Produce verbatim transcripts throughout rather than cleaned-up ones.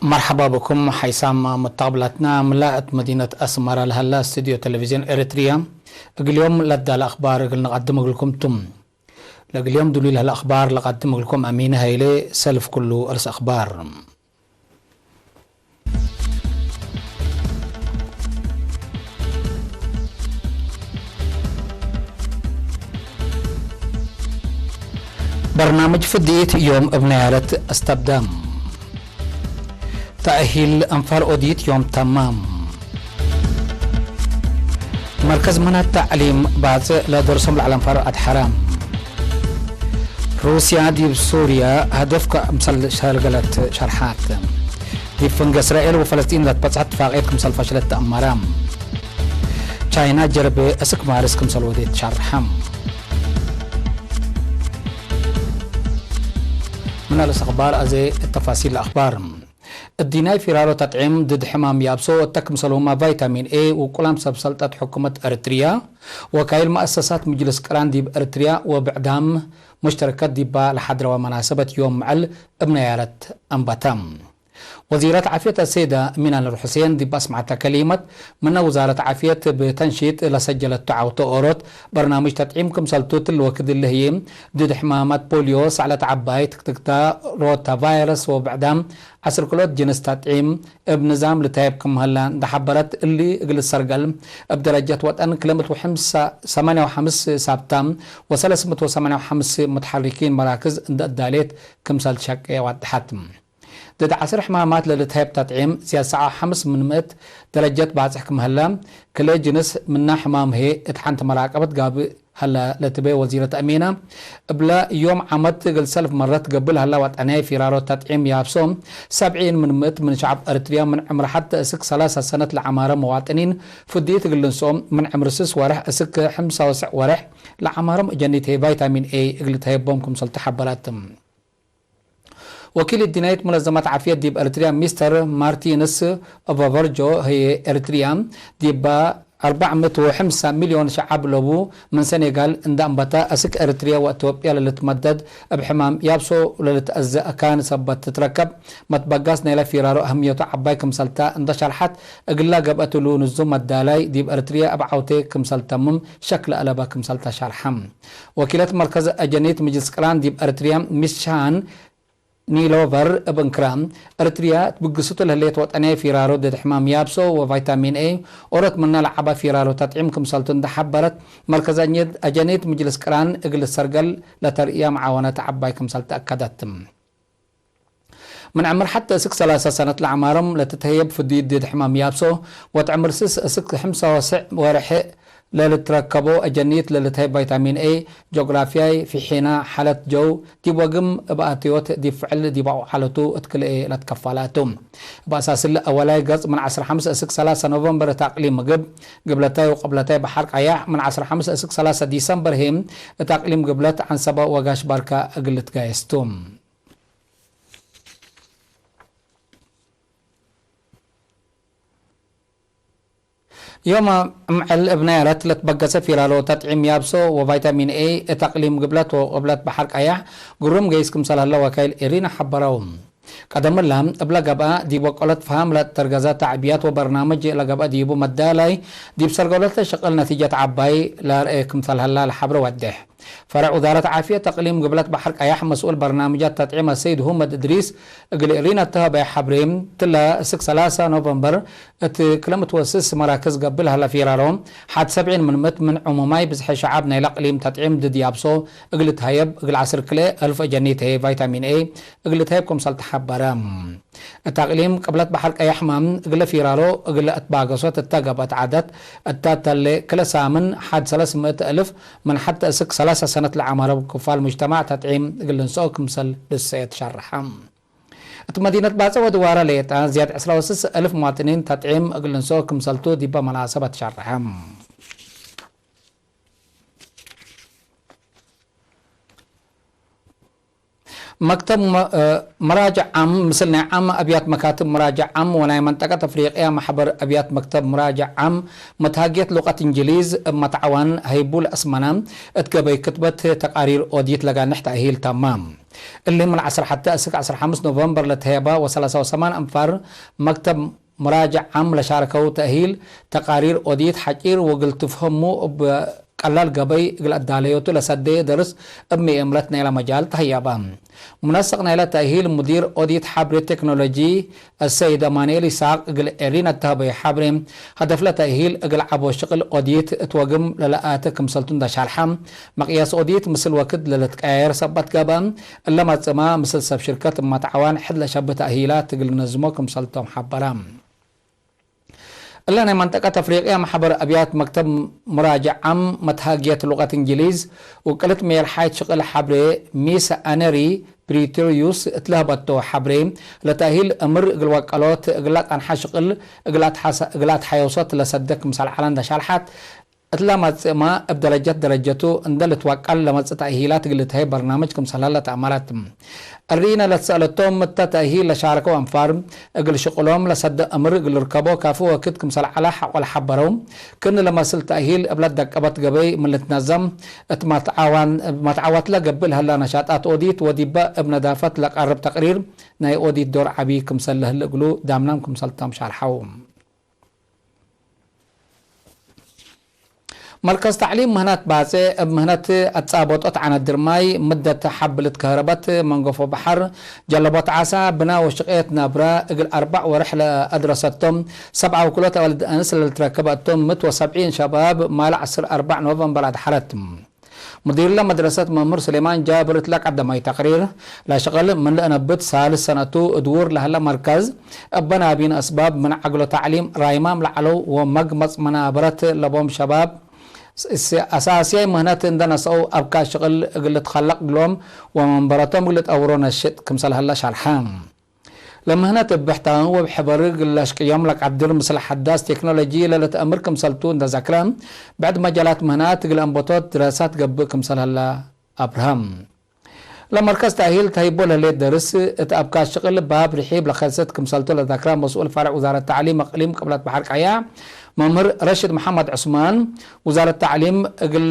መርሐባ ብኩም ሓይሳም ሙተቅብላትና። ምላእ እት መዲነት አስመረ ለሀለ ስቱድዮ ቴሌቪዝዮን ኤረትርያ፣ እግል ዮም ለዳለ አክባር እግል ንቀድም እግልኩም ቱም። ለእግል ዮም ዱሉይ ለሀለ አክባር ለቀድም እግልኩም አሚነ ሀይሌ። ሰልፍ ኩሉ እርስ አክባር። በርናምጅ ፍድኢት ዮም እብ ነያረት አስተብደም። ተእሂል አንፋር ኦዲት ዮም ተማም። መርከዝ መናት ተዕሊም ባጽእ ለደርሶም ለዐለ አንፋር አድሐረ። ሩስያ ዲብ ሱርያ ሀደፍ ክምሰል ሸርገለት ሸርሐት። ዲብ ፍንገ እስራኤል ወፈለስጢን ለትበጽሐ እትፋቅየት ክምሰል ፈሽለት ተአመረ። ቻይና ጀርቤ እስክ ማርስ ክምሰል ወዴት ሸርሐ። ምን አለስ አክባር አዜ ተፋሲል ለአክባር። እዲናይ ፊራሮ ተጥዒም ድድ ሕማም ያብሶ እተ ክምሰልሁመ ቫይታሚን ኤ ውቁላም ሰብ ሰልጠት ሕኩመት ኤረትርያ፣ ወካይል መአሰሳት ምጅልስ ቅራን ዲብ ኤረትርያ ወብዕዳም ሙሽተረከት ዲባ ለሐድረወ መናሰበት ዮም መዐል እብ ነያረት አንበተ። ወዚረት ዓፍየት አሰይደ ሚናን ኑር ሑሴን ዲብ አስመዐተ ከሊመት፣ ምነ ውዛረት ዓፍየት እብ ተንሺጥ ለሰጀለቱ ዐውተ ኦሮት በርናምጅ ተጥዒም ክምሰልቱ ትል ወክድ እሊ ህዬ፣ ድድ ሕማማት ፖልዮ፣ ሰዕለት ዐባይ፣ ትክትክተ፣ ሮታ ቫይረስ ወብዕዳም ዐስር ክልኦት ጅንስ ተጥዒም እብ ንዛም ልትሀየብ ክም ሀለ እንደ ሐበረት፣ እሊ እግል ሰርገል እብ ደረጀት ወጠን ክልኤ ምእት ወሰማንያ ወሐምስ ሳብታ ወሰለስ ምእት ወሰማንያ ወሐምስ ሙትሐሪኪን መራክዝ እንደ እዳሌት ክምሰል ሸቄ ዋድሐት። ድድ ዐስር ሕማማት ለልትሀየብ ተጥዒም ዝያድ ሰብዓ ወሐምስ ምን ምእት ደረጀት ባጽሕ ክም ሀለ፣ ክልኤ ጅንስ ምና ሕማም ህዬ እት ሐንቲ መራቀበት ጋብእ ሀለ ለትቤ ወዚረት አሚነ፣ እብለ ዮም ዓመት እግል ሰልፍ መረት ገብእ ለሀለ ወጠንያይ ፊራሮ ተጥዒም ያብሶ፣ ሰብዒን ምን ምእት ምን ሸዐብ ኤረትርያ ምን ዕምር ሐቴ እስክ ሰላሳ ሰነት ለዐማረ መዋጥኒን ፍድኢት እግል ልንስኦ፣ ምን ዕምር ስስ ወርሕ እስክ ሕምሳ ወሰዕ ወርሕ ለዐማሮም እጀኒት ህዬ ቫይታሚን ኤ እግል ልትሀየቦም ክምሰልቱ ሐበረት። ወኪል እዲናይት ሙነዘመት ዓፍየት ዲብ ኤረትርያ ሚስተር ማርቲንስ ኦቨቨርጆ ህዬ፣ ኤረትርያ ዲብ አርበዕ ምእት ወሐምሳ ሚልዮን ሸዐብ ለቡ፣ ምን ሰኔጋል እንደ አንበተ፣ አስክ ኤረትርያ ወኢትዮጵያ ለልትመደድ እብ ሕማም ያብሶ ለልትአዘ አካን ሰበት ትትረከብ፣ መትበጋስ ናይለ ፊራሮ አህምየቱ ዐባይ ክምሰልተ እንደ ሸርሐት፣ እግላ ገብአት እሉ ንዙም መዳላይ ዲብ ኤረትርያ እብ ዐውቴ ክምሰል ተምም ሸክ ለአለበ ክምሰልተ ሸርሐ። ወኪለት መርከዝ አጀኒት ምጅልስ ቅራን ዲብ ኤረትርያ ሚስ ሻን ኒሎቨር እብ እንክረ፣ ኤረትርያ እት ብግስቱ ለህሌት ወጠንያይ ፊራሮ ድድ ሕማም ያብሶ ወቫይታሚን ኤ ኦሮት ምነ ለዐበ ፊራሮ ተጥዒም ክምሰልቱ እንደ ሐበረት፣ መርከዝ አጀኒት ምጅልስ ቅራን እግል ልትሰርገል ለተርእየ መዓወነት ዐባይ ክምሰል ተአከደት። ምን ዕምር ሐቴ እስክ ሰላሳ ሰነት ለዐማሮም ለትትሀየብ ፍድይት ድድ ሕማም ያብሶ፣ ወእት ዕምር ስስ እስክ ሕምሳ ወሰዕ ወርሕ ለልትረከቦ አጀኒት ለልትሀየብ ቫይታሚን ኤ፣ ጆግራፍያይ፣ ፊሒና፣ ሓለት ጀው፣ ዲብ ወግም እብ አትዮት ዲብ ፍዕል ዲብ አውዓለቱ እት ክልኤ ለትከፋለ ቱ። እብ አሳስ እሊ አወላይ ገጽ ምን ዐስር ሐምስ እስክ ሰላሳ ኖቨምበር እት አቅሊም ምግብ ግብለታይ ወቅብለታይ በሐር ቀያሕ፣ ምን ዐስር ሐምስ እስክ ሰላሳ ዲሰምበር ህዬ እት አቅሊም ግብለት ዐንሰበ ወጋሽ ባርካ እግል ልትጋየስ ቱ። ዮም እምዕል እብ ናይረት ለትበገሰ ፊራሮ ተጥዒም ያብሶ ወቫይታሚን ኤ እት አቅሊም ግብለት ወቅብለት በሐር ቀያሕ ግሩም ገይስ ክምሰል ሀለ ወካይል ኤሪና ሐበረው። ቀደም እለ እብለ ገብአ ዲብ ወቀሎት ፈሃም ለተርገዘ ተዕብያት ወበርናምጅ ለገብአ ዲቡ መዳላይ ዲብ ሰርገሎት ለሸቅል ነቲጀት ዐባይ ለአርኤ ክምሰል ሀለ ለሐብረ ወዴሕ። ፈረዕ ውዛረት ዓፍየት አቅሊም ግብለት በሐር ቀያሕ መስኡል በርናምጃት ተጥዒም አሰይድ ሁመድ እድሪስ እግል ኤሪና እተሀበየ ሐብሬ፣ ትለ እስክ ሰላሳ ኖቨምበር እት ክለ ምትወስስ መራክዝ ገብእ ለሀለ ፊራሮ፣ ሐድ ሰብዒን ምን ምእት ምን ዕሙማይ ብዝሐ ሸዐብ ናይለ አቅሊም ተጥዒም ድድ ያብሶ እግል ልትሀየብ፣ እግል ዐስር ክልኤ አልፍ አጀኒት ህዬ ቫይታሚን ኤ እግል ልትሀየብ ክምሰል ተሐበረ። እት አቅሊም ቅብለት በሐር ቀያሕመ እግለ ፊራሮ እግለ እትባገሶት እተ ገብአት ዐደት፣ እተ ተሌ ክለ ሳምን ሐድ ሰለስ ምእት አልፍ ምን ሐቴ እስክ ሰላሳ ሰነት ለዐመረ ክፋል ሙጅተማዕ ተጥዒም እግል ልንሰኦ ክምሰል ልሰኤ ትሸረሐ። እት መዲነት ባጽዕ ወድዋረ ሌጠ ዝያድ ዕስራ ወስስ አልፍ መዋጥኒን ተጥዒም እግል ልንሰኦ ክምሰልቱ ዲበ መናሰበት ሸረሐ። መክተብ መ-፣ እ፣ መራጅዕ ዓም ምስል ናይ ዓም አብያት መካትብ መራጅዕ ዓም ወናይ መንጠቀት አፍሪቅያ ማሕበር አብያት መክተብ መራጅዕ ዓም መትሃግየት ሉቀት እንጅሊዝ እብ መትዓዋን ሀይቡ ለአስመነ እት ገበይ ክትበት ተቃሪር ኦዲት ለጋንሕ ተእሂል ተመ። እሊ ምን ዐስር ሐተ እስክ ዐስር ሐምስ ኖቨምበር ለተሄበ ወሰላሳ ወሰማን አንፋር መክተብ ሙራጅዕ ዓም ለሻርከው ተእሂል፣ ተቃሪር ኦዲት ሐጪር ወእግል ትፍሀሙ እብ ቀላል ገበይ እግል አዳለዮቱ ለሰዴ ደርስ እብ ሚ እምለት ናይለ መጃል ተህያበ። ሙነስቅ ናይለ ተእሂል ሙዲር ኦዲት ሐብሬ ቴክኖሎጂ አሰይድ አማኑኤል ይስሐቅ እግል ኤሪን አተህበዩ ሐብሬ፣ ሀደፍለ ተእሂል እግል ዐቦ ሽቅል ኦዲት እት ወግም ለለአተ ክምሰልቱ እንደ ሻርሐ፣ መቅየስ ኦዲት ምስል ወክድ ለልትቀያየር ሰበት ገብአ፣ እለ መጽእመ ምስል ሰብ ሽርከት እብ መትዓዋን ሕድ ለሸብህ ተእሂላት እግል ልነዝሞ ክምሰልቶም ሐበረ። እለ ናይ መንጠቀት አፍሪቅያ መሕበር አብያት መክተብ ሙራጅዕ ዓም መትሃግየት ሉቀት እንግሊዝ ውቅልት ሜርሓይት ሽቅል ሐብሬ ሚስ አነሪ ፕሪቶሪዩስ እት ለህበቶ ሐብሬ፣ ለተእሂል እምር እግል ወቀሎት እግል ለአትአንሐ ሽቅል እግል አትሐሰ-፣ እግል አትሐዮሶት ለሰደ ክምሰል ዐለ እንደ ሻልሐት፣ እትለ መጽእመ እብ ደረጀት ደረጀቱ እንደ ልትወቀል ለመጽእ ተእሂላት እግል ልትሀይ በርናምጅ ክምሰል ሀለ ተአመረት። እሪነ ለትሰአለቶም እተ ተእሂል ለሻረከው አንፋር፣ እግል ሽቅሎም ለሰደ እምር እግል ልርከቦ ካፊ ወክድ ክምሰል ዐለ ሐቆ ለሐበረው፣ ክእኒ ለመስል ተእሂል እብ ለትደቀበት ገበይ ምን ልትነዘም፣ እት መትዓዋን-፣ እብ መትዓዋትለ ገብእ ለሀላ ነሻጣት ኦዲት ወዲበ እብ ነዳፈት ለቀርብ ተቅሪር ናይ ኦዲት ዶር ዐቢ ክምሰል ለህለ እግሉ ዳምናም ክምሰልቶም ሻርሐው። መርከዝ ተዕሊም ምህናት ባጼ እብ ምህነት አትጻበጦት ዐነት ድርማይ ምደት ሐብልት ከህረበት መንገፎ በሐር ጀለቦት ዓሳ ብና ወሽቄት ናብረ እግል አርበዕ ወርሕ ለአድረሰቶም ሰብዓ ውክሎት አዋልድ አንስ ለልትረከበ እቶም ምት ወሰብዒን ሸባብ ማለ ዐስር አርበዕ ኖቨምበር አድሐረት። ሙዲርለ መድረሰት መምህር ሱሌማን ጃብር እትለ ቀደማይ ተቅሪር፣ ለሽቅል ምን ለእነብት ሳልስ ሰነቱ እድውር ለሀለ መርከዝ፣ እበ ናቢን አስባብ ምን ዐግሎ ተዕሊም ራይማም ለዐለው ወመግመጽ መናበረት ለቦም ሸባብ፣ አሳስያይ ምህነት እንደ ነስአው አብካት ሽቅል እግል ልትከለቅ እግሎም ወመንበረቶም እግል ልጠውሮ ነሽጥ ክምሰል ሀለ ሸርሐ። ለምህነት እብ ብሕታን ወእብ ሕበር እግል ለአሽቅዮም ለቀድር ምስል ሐዳስ ቴክኖሎጂ ለልትአምር ክምሰልቱ እንደ ዘክረ፣ ብዕድ መጃላት ምህናት እግል አንበቶት ድረሳት ገብእ ክምሰል ሀለ አብርሃም። ለመርከዝ ተእሂል ተህይቦ ለህሌት ደርስ እት አብካት ሽቅል ባብ ርሒብ ለከሰት ክምሰልቱ ለዘክረ መስኡል ፈርዕ ውዛረት ተዕሊም እቅሊም ቅብለት በሐር ቀያ መምህር ረሽድ መሐመድ ዑስማን፣ ውዛረት ተዕሊም እግል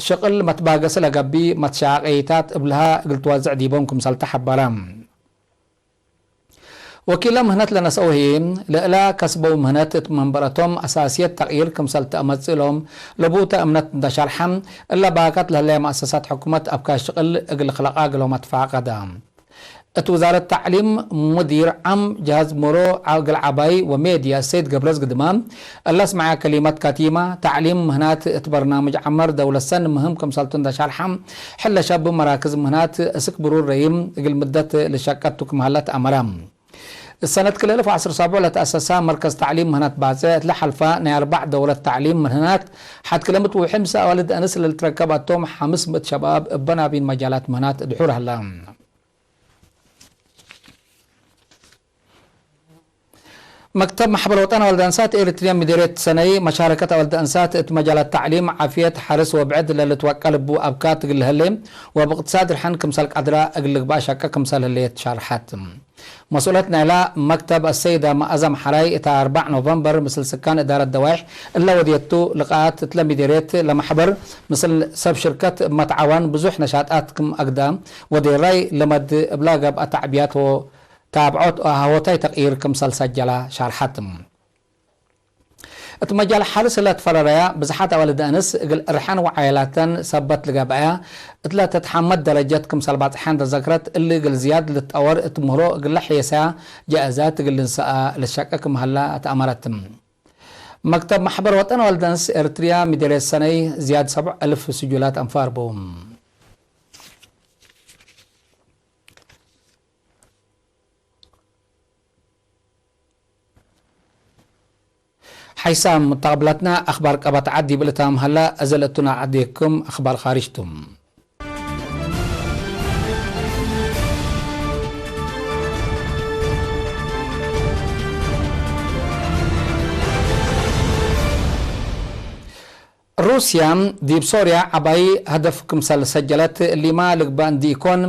ሽቅል መትባገሰ ለገብእ መትሻቀይታት እብልሃ እግል ትወዝዕ ዲቦም ክምሰልተ ሐበረ። ወኪለ ምህነት ለነስአው ህዬ፣ ለእላ ከስበው ምህነት እት መንበረቶም አሳስየት ተቅይር ክምሰል ተአመጽእ እሎም ለቡተ እምነት እንደ ሸርሐ፣ እለ ባካት ለህለየ መአሰሳት ሕኩመት አብካት ሽቅል እግል ልክለቃ እግሎም አትፋቀደ። እት ውዛረት ተዕሊም ሙዲር ዓም ጀሃዝ ምሮ እግል ዐባይ ወሜድያ ሰይድ ገብረዝግድመ፣ እለ አስመዐ ከሊመት ከቲመ፣ ተዕሊም ምህናት እት በርናምጅ ዐመር ደውለት ሰኒ ምህም ክምሰልቱ እንደ ሸርሐ፣ ሕለ ሸብ መራክዝ ምህናት እስክ ብሩር ረይም እግል ምደት ልሸቀት ቱ ክም ሀለት አመረ። እሰነት ክልኤ አልፍ ወዐስር ሰቡዕ ለተአሰሰ መርከዝ ተዕሊም ምህናት ባጽዕ፣ እትለ ሐልፈ ናይ አርበዕ ደውረት ተዕሊም ምህናት ሐድ ክለ ምት ወሕምስ አዋልድ አንስ ለልትረከብ አቶም ሐምስ ምእት ሸባብ እበ ናቢን መጃላት ምህናት ድሑር ሀለ። መክተብ መሕበር ወጠን አዋልድ አንሳት ኤሪትርያ ምዴርየት ሰነይ፣ መሻረከት አዋልድ አንሳት እት መጃላት ተዕሊም፣ ዓፍየት፣ ሐርስ ወብዕድ ለልትወቀል እቡ አብካት እግል ለህሌ ወብእቅትሳድ ርሐን ክምሰል ቀድረ እግል ልግባእ ሸቀ ክምሰል ህሌት ሻርሐት። መስኡለት ናይላ መክተብ አሰይደ መአዘም ሐራይ እት አርበዕ ኖቨምበር ምስል ስካን እዳረት ደዋይሕ እለ ወድየቱ ልቃአት እትለ ምዴርየት ለመሕበር ምስል ሰብ ሽርከት እብ መትዓዋን ብዙሕ ነሻጣት ክም አግደ ወዴራይ ለመድ እብላ ገብአ ተዕብያት ወ ታብዖት ወሃሆታይ ተቅይር ክምሰል ሰጀለ ሻርሐት። እት መጃል ሐርስ ለትፈረረያ ብዝሓት አዋልድ አንስ እግል እርሐን ወዓይላተን ሰበት ልገብአያ እትለ ተትሐመድ ደረጀት ክምሰል ባጽሐ እንተ ዘክረት፣ እሊ እግል ዝያድ ልትጠወር እት ምህሮ እግለ ሔሰያ ጃእዛት እግል ልንሰአ ልትሸቀ ክም ሀላ ተአመረት። መክተብ መሕበር ወጠን አዋልድ አንስ ኤርትርያ ምዴርየት ሰነይ ዝያድ ሰብዕ አልፍ ስጁላት አንፋር ቡ። ሓይሳም ሙተቅብላትና አክባር ቀበት ዐድ ዲብ ልታም ሀላ፣ እዘ ለእቱና ዐዴኩም አክባር ካርጅ ቱ። ሩስያ ዲብ ሶርያ ዐባይ ሀደፍ ክምሰል ሰጀለት፣ እሊማ ልግበእ እንዲ ኢኮን፣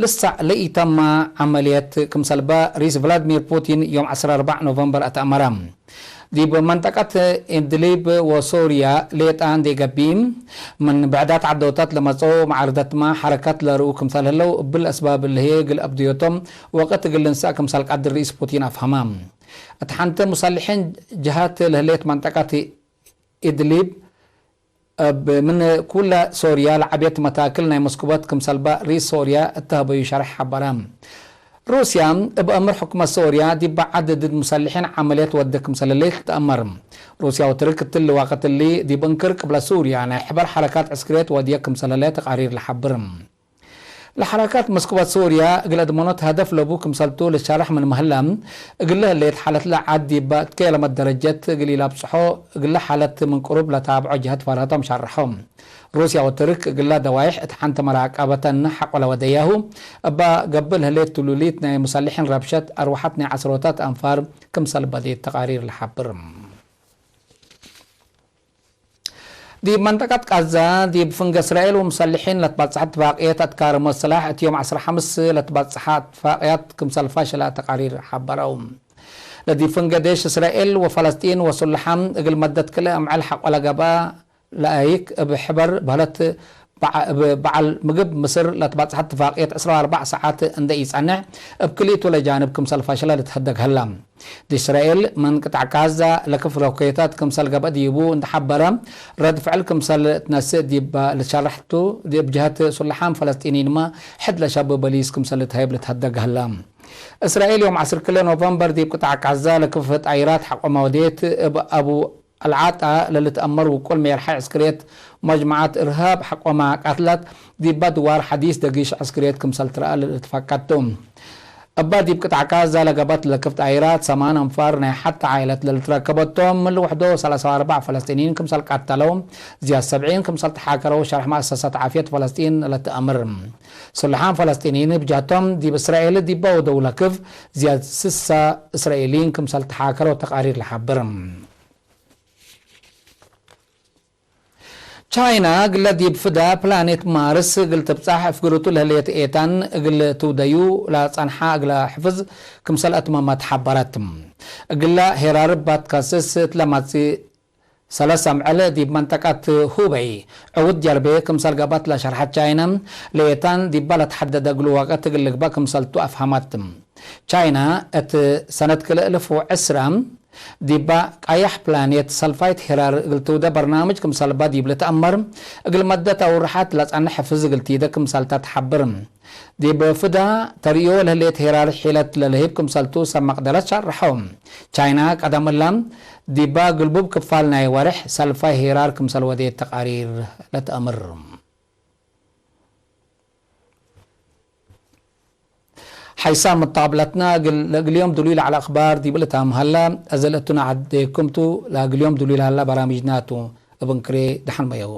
ልሰዕ ለኢተመ ዐመልየት ክምሰልበ ሪስ ቭላድሚር ፑቲን ዮም ዐስር አርበዕ ኖቨምበር አትአመረ። ዲብ መንጠቀት ኢድሊብ ወሶርያ ሌጣ እንዴ ገብእ፣ ምን ብዕዳት ዐዶታት ለመጽኦ መዓርደትመ ሐረከት ለርኡ ክምሰል ህለው፣ እብል አስባብ እለ ህዬ እግል አብድዮቶም ወቅት እግል ልንሰእ ክምሰል ቀድር ርኢስ ፑቲን አፍሀመ። እት ሐንቴ ሙሰልሒን ጀሀት ለህሌት መንጠቀት ኢድሊብ፣ እብ ምን ኩለ ሶርያ ለዐቤት መታክል ናይ መስኩበት ክምሰልበ ርኢስ ሶርያ እተ ሀበዩ ሸርሕ ሐበረ። ሩስያ እብ አምር ሕኩመት ሶርያ ዲብ ዐድ ድድ ሙሰልሒን ዐመልየት ወደ ክምሰል ህሌት ልትአመር። ሩስያ ወትርክ እትሊ ወቅት እሊ ዲብ እንክር ቅብለ ሱርያ ናይ ሕበር ሐረካት ዕስክርየት ወድየ ክምሰል ህለ ተቃሪር ለሐብር። ለሐረካት መስኩበት ሶርያ እግል አድመኖት ሀደፍ ለቡ ክምሰልቱ ልትሸረሕ ምንመ ህለ፣ እግለ ህሌት ሓለትለ ዐድ ዲበ እትኬለመት ደረጀት እግል ኢለአብጽሖ፣ እግለ ሓለት ምን ቅሩብ ለታብዖ ጀሀት ፈርሀቶም ሸርሐው። ሩስያ ወትርክ እግለ ደዋይሕ እት ሐንተ መራቀበተን ሐቆ ለወደያሁ፣ እበ ገብእ ለህሌት ትሉሊት ናይ ሙሰልሒን ረብሸት አርወሐት ናይ ዐስሮታት አንፋር ክምሰል በዴት ተቃሪር ለሐብር። ዲብ መንጠቀት ቃዛ፣ ዲብ ፍንገ እስራኤል ወሙሰልሒን ለትበጽሐ እትፋቅየት አትካርሞ ስላሕ፣ እት ዮም ዐስራ ሐምስ ለትበጽሐ እትፋቅያት ክምሰል ፋሽለ ተቃሪር ሐበረው። ለዲብ ፍንገ ዴሽ እስራኤል ወፈለስጢን ወሱልሓም እግል መደት ክልኤ አምዕል ሐቆ ለገብአ ለአይክ እብ ሕበር በህለት በዐ-፣ እብ በዐል ምግብ ምስር ለትባጽሐ እትፋቅየት ዕስራ ወአርበዕ ሰዓት እንዴ ኢጸንሕ፣ እብ ክልኢቱ ለጃንብ ክምሰል ፋሽለ ልትሀደግ ሀላ። ዲብ እስራኤል ምን ቅጣዕ ጋዛ ለክፍ ሮኬታት ክምሰል ገብአ ዲቡ እንዴ ሐበረ፣ ረድ ፍዕል ክምሰል ትነስእ ዲብ ልትሸረሕ ቱ፣ ዲብ ጀሀት ሱልሓም ፈለስጢኒንመ ሕድ ለሸቡ በሊስ ክምሰል ልትሀይብ ልትሀደግ ሀላ። እስራኤል ዮም ዐስር ክልኤ ኖቨምበር ዲብ ቅጣዕ ጋዛ ለክፍ ጣይራት ሐቆመ ወዴት እብ አቡ አልዓጣ ለልትአመር ውቁል ሜርሐ ዕስክርየት መጅመዐት እርሃብ ሐቆመ ቃትላት፣ ዲበ ድዋር ሐዲስ ደጊሽ ዕስክርየት ክምሰል ትረአ ለልትፈቀድ ቱ። እበ ዲብ ቅጣዕ ጋዛ ለገብአት ለክፍ ጣይራት ሰማን አንፋር ናይ ሐቲ ዓኢለት ለልትረከበቶም፣ ምን ልውሕዶ ሰላሳ ወአርበዕ ፈለስጢንይን ክምሰል ቀተለው፣ ዝያድ ሰብዒን ክምሰል ተሓከረው ሸርሕ መአሰሰት ዓፍየት ፈለስጢን ለትአምር። ስሉሓን ፈለስጢንይን ብጀህቶም፣ ዲብ እስራኤል ዲበ ወደው ለክፍ ዝያድ ስሳ እስራኤልይን ክምሰል ተሓከረው ተቃሪር ለሐብር። ቻይና እግለ ዲብ ፍዳ ፕላኔት ማርስ እግል ትብጻሕ እፍግርቱ ለህሌት ኤታን እግል ትውደዩ ለጸንሓ እግለ ሕፍዝ ክምሰል አትመመት ሐበረት። እግለ ሄራር እባ ትከስስ እት ለመጽእ ሰለስ አምዕል ዲብ መንጠቀት ሁበይ ዕውት ጀርቤ ክምሰል ገብአት ለሸርሐት ቻይና፣ ለኤታን ዲባ ለተሐደደ እግሉ ወቅት እግል ልግበእ ክምሰልቱ አፍሀመት። ቻይና እት ሰነት ክልኤ እልፍ ወዕስራ ዲባ ቃያሕ ፕላኔት ሰልፋይት ሄራር እግል ትውደ በርናምጅ ክምሰልባ ዲብ ልትአመር፣ እግል መደት አውርሓት ለጸንሕ ሕፍዝ እግል ቲደ ክምሰልታ ተሐብር። ዲብ ፍዳ ተርእዮ ለህሌት ሄራር ሒለት ለልህብ ክምሰልቱ ሰብ መቅደረት ሸርሐው። ቻይና ቀደም እላ ዲባ ግልቡብ ክፋል ናይ ወርሕ ሰልፋይ ሄራር ክምሰል ወዴት ተቃሪር ለትአምር። ሓይሳም መጣብለትና እግል፣ ለእግል ዮም ድሉይ ለዐለ አኽባር ዲብ ልታም ሀላ። አዘ ለእቱነ ዐዴኩም ቱ፣ ለእግል ዮም ድሉይ ለሀላ በራምጅና ቱ። እብ እንክሬ ደሐን መየው።